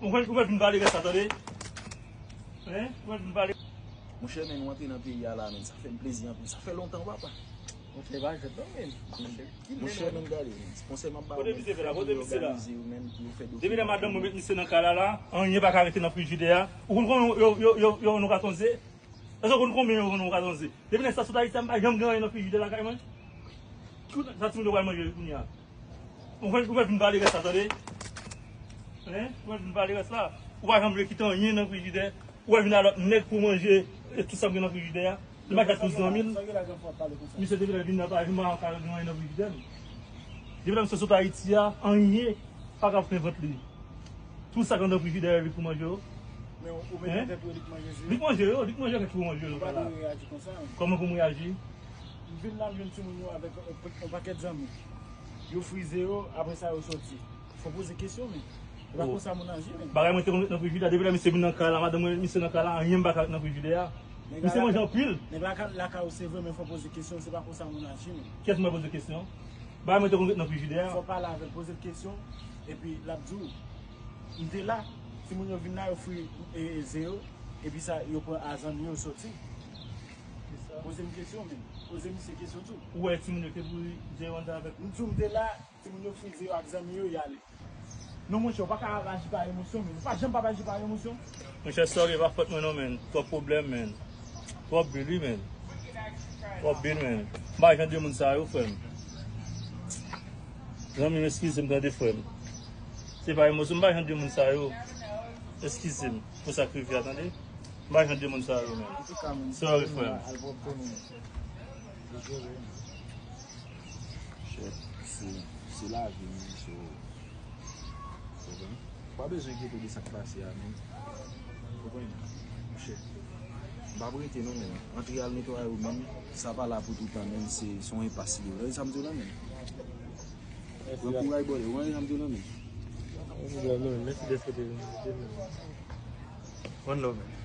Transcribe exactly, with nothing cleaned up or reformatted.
Ou fè, ou fè vin pale rès la, tande? Hein? Ou fè vin pale. Monchè, men nou antre nan peyi a la, men sa fè m plezi anpil. Sa fè lontan, papa. Monchè, pa jwèt non, men. Monchè, men gade, men. Konsèy m ap ba Kote ou, men, misye fè fè la? moun Kote yo misye la? Òganize yo menm pou yo fè Depi lè madanm mwen dokiman. Met misye nan kay la, la, anyen pa ka rete nan frijidè a. Ou konn konbyen yo, yo, yo, yo, nou ka tonze? Èske ou konn konbyen yo, nou ka tonze? Depi lè sa sot Ayiti, m pa janm gen anyen nan frijidè lakay mwen. Tout sa timoun yo pral manje kounye a. Ou fè, ou fè vin pale rès la, tande? Hein? Ou fè vin pale rès la. Ou pa janm vle kite anyen nan frijidè. Ou pa vin a lòt nèg pou manje e tout sa m gen nan frijidè a. Li pa jwenn tout zanmi l. Misye te vle vin nan pa vin pa ka gen anyen nan frijidè m. Depi lè misye sot Ayiti a, anyen pa ka fè vant li. Tout sa k anndan frijidè a, li pou manje yo. Men ou mete nan tèt ou li k manje zi. Li k manje yo, li k manje kèk pou manje yo. Ou pa dwe reyaji konsa. Kòman pou m reyaji? M vin la, m jwenn timoun yo avèk yon pakèt zanmi. Yo frize yo, apre sa yo soti. Fò poze kesyon, men. E pa konsa moun aji, men. Bagay mwen te konn met nan frijidè, depi lè misye vin nan kay la, madanm mwen met misye nan kay la, anyen m pa ka met nan frijidè a. Misye manje anpil. Nèg la ka lakay ou, se vre, men fò poze kesyon, se pa konsa moun aji, men. Kiyès mwen poze kesyon? Bagay mwen te konn met nan frijidè a. Fò pale avè l, poze l kesyon, epi l ap di w. M te la, timoun yo vin la, yo fri e, e, ze yo, epi sa, yo pran a zanmi yo soti. Poze m kesyon, men. Poze misye kesyon tou. Ou wè timoun yo te bouri ze yo anndan avèk. M di w m te la, timoun yo fri ze yo ak zanmi yo, y ale. Non, monchè, ou pa ka aji pa emosyon, men. Ou pa janm pa aji pa emosyon. Monchè, sorry, pa fòt mwen non, men. Twòp pwoblèm, men. Twòp bil, wi, men. Twòp bil, men. M pa jan de moun sa yo, frè m. Zanmi m, eskize m, tande, frè m. Se pa emosyon, m pa jan de moun sa yo. Eskize m pou sa k rive a, tande. M pa jan de moun sa yo, men. Sorry, frè m. Chè, se, se lavi m, so. Ou konprann? Ou pa bezwen enkyete w de sa k pase a, men. Ou konprann? Monchè, m p ap rete non, men. Antre al netwaye ou menm, sa pa la pou toutan, men. Se, se yon enpas li ye. Ou tande sa m di w la, men? Pran kouraj, brother. Ou tande sa m di w la, men? Mèsi dèske te vini. One love, man.